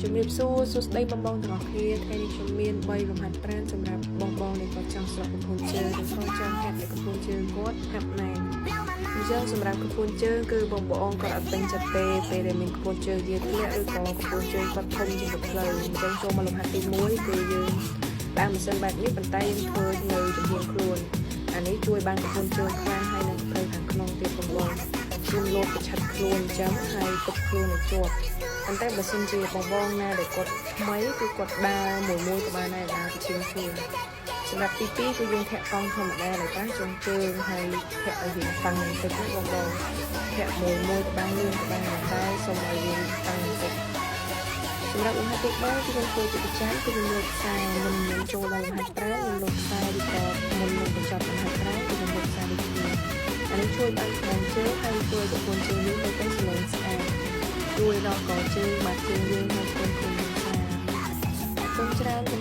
ជំរាបសួរសួស្តីបងបងទាំងអស់គ្នាថ្ងៃនេះខ្ញុំមាន3លំហាត់ប្រាណសម្រាប់បងបងដែលគាត់ចង់ស្រកកំពូលជើងឬក៏ចង់ហាត់ឲ្យកំពូលជើងគាត់ហាប់ណែនអញ្ចឹងសម្រាប់កំពូលជើងគឺបងបងគាត់អត់ពេញចិត្តទេពេលដែលមានកំពូលជើងយាធ្លាក់ឬក៏កំពូលជើងគាត់ធំជាងផ្លូវអញ្ចឹងចូលមកលំហាត់ទី1គឺយើងដើរម៉ាស៊ីនបែបនេះប៉ុន្តែយើងធ្វើនៅចំហៀងខ្លួនអានេះជួយបានកំពូលជើងខ្លាំងហើយនិងផ្លូវខាងក្នុងទៀតបងបងខ្ញុំលោតប្រឆាត់ខ្លួនអញ្ចឹងហើយទប់ខ្លួនឲ្យជាប់ប៉ុន្តែបើសិនជាបងបងណាដែលគាត់ថ្មីគឺគាត់ដើរមួយមួយក៏បានដែរដើរប្រឈៀងខ្លួនសម្រាប់ទី2គឺយើងធាក់កង់ធម្មតាដែលប៉ះចុងជើងហើយធាក់ឲ្យរៀងតាំងបន្តិចណាបងបងធាក់មួយមួយក៏បានលឿនក៏បានតែសូមឲ្យវាតាំងបន្តិចសម្រាប់លំហាត់ទី3គឺខ្ញុំធ្វើជាប្រចាំគឺខ្ញុំលើកខ្សែមុននឹងចូលដល់លំហាត់ប្រាណខ្ញុំលើកខ្សែឬក៏មុននឹងបញ្ចប់លំហាត់ប្រាណគឺខ្ញុំលើកខ្សែដូចគ្នាអានេះជួយបានក្បាំជើងហើយជួយឲ្យកូនជើងយើងនៅតែសម្លេងស្អាតជួយដល់កជើងបាតជើងយើងហើយខ្លួនខ្លួនយើងស្អាតអរគុណច្រើន។